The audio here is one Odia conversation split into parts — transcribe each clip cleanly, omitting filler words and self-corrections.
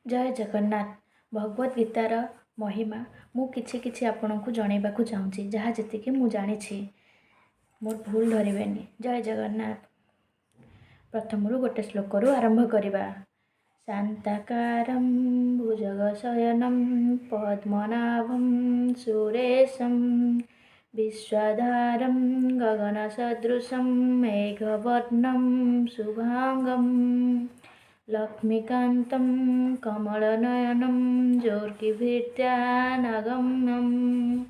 ଜୟ ଜଗନ୍ନାଥ। ଭଗବତ ଗୀତାର ମହିମା ମୁଁ କିଛି କିଛି ଆପଣଙ୍କୁ ଜଣାଇବାକୁ ଚାହୁଁଛି, ଯାହା ଯେତିକି ମୁଁ ଜାଣିଛି। ମୋର ଭୁଲ ଧରିବେନି। ଜୟ ଜଗନ୍ନାଥ। ପ୍ରଥମରୁ ଗୋଟେ ଶ୍ଲୋକରୁ ଆରମ୍ଭ କରିବା। ଶାନ୍ତାକାରಂ ଭୁଜଗଶୟନಂ ପଦ୍ମନାଭಂ ସୁରେଶಂ ବିଶ୍ୱାଧାରಂ ଗଗନସଦୃଶಂ ମେଘବର୍ଣ୍ଣಂ ଶୁଭାଙ୍ଗಂ ଲକ୍ଷ୍ମୀକାନ୍ତಂ କମଳନୟନಂ ଯୋଗିହୃଦ୍ଧ୍ୟାନଗମ୍ୟಂ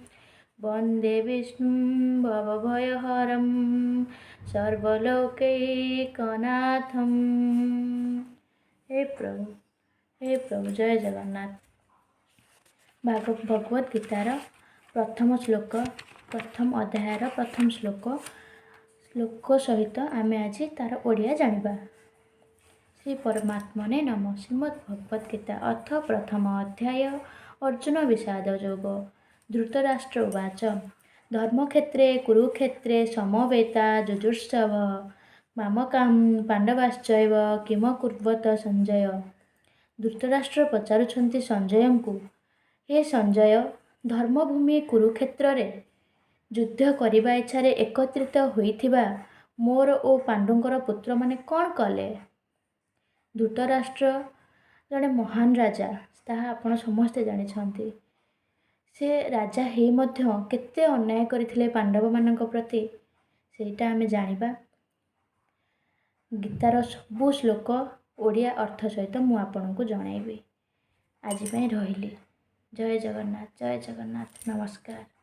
ବନ୍ଦେ ବିଷ୍ଣୁଂ ଭବଭୟହରಂ ସର୍ବଲୋକୈକନାଥಂ। ହେ ପ୍ରଭୁ, ହେ ପ୍ରଭୁ, ଜୟ ଜଗନ୍ନାଥ। ଭଗବତ ଗୀତାର ପ୍ରଥମ ଶ୍ଲୋକ, ପ୍ରଥମ ଅଧ୍ୟାୟର ପ୍ରଥମ ଶ୍ଲୋକ, ଶ୍ଲୋକ ସହିତ ଆମେ ଆଜି ତାର ଓଡ଼ିଆ ଜାଣିବା। ଶ୍ରୀ ପରମାତ୍ମନେ ନମ। ଶ୍ରୀମଦ୍ ଭଗବତ ଗୀତା, ଅଥ ପ୍ରଥମ ଅଧ୍ୟାୟ, ଅର୍ଜୁନ ବିଷାଦ ଯୋଗ। ଧୃତରାଷ୍ଟ୍ର ଉବାଚ, ଧର୍ମକ୍ଷେତ୍ରେ କୁରୁକ୍ଷେତ୍ରେ ସମବେତା ଯୁଯୁତ୍ସବ ମାମକାଃ ପାଣ୍ଡବାଶ୍ଚୈବ କିମକୁର୍ବତ ସଞ୍ଜୟ। ଧୃତରାଷ୍ଟ୍ର ପଚାରୁଛନ୍ତି ସଞ୍ଜୟଙ୍କୁ, ହେ ସଞ୍ଜୟ, ଧର୍ମଭୂମି କୁରୁକ୍ଷେତ୍ରରେ ଯୁଦ୍ଧ କରିବା ଇଚ୍ଛାରେ ଏକତ୍ରିତ ହୋଇଥିବା ମୋର ଓ ପାଣ୍ଡୁଙ୍କର ପୁତ୍ରମାନେ କ'ଣ କଲେ? ଧୃତରାଷ୍ଟ୍ର ଜଣେ ମହାନ ରାଜା, ତାହା ଆପଣ ସମସ୍ତେ ଜାଣିଛନ୍ତି। ସେ ରାଜା ହେଇ ମଧ୍ୟ କେତେ ଅନ୍ୟାୟ କରିଥିଲେ ପାଣ୍ଡବମାନଙ୍କ ପ୍ରତି, ସେଇଟା ଆମେ ଜାଣିବା। ଗୀତାର ସବୁ ଶ୍ଲୋକ ଓଡ଼ିଆ ଅର୍ଥ ସହିତ ମୁଁ ଆପଣଙ୍କୁ ଜଣାଇବି। ଆଜି ପାଇଁ ରହିଲି। ଜୟ ଜଗନ୍ନାଥ, ଜୟ ଜଗନ୍ନାଥ, ନମସ୍କାର।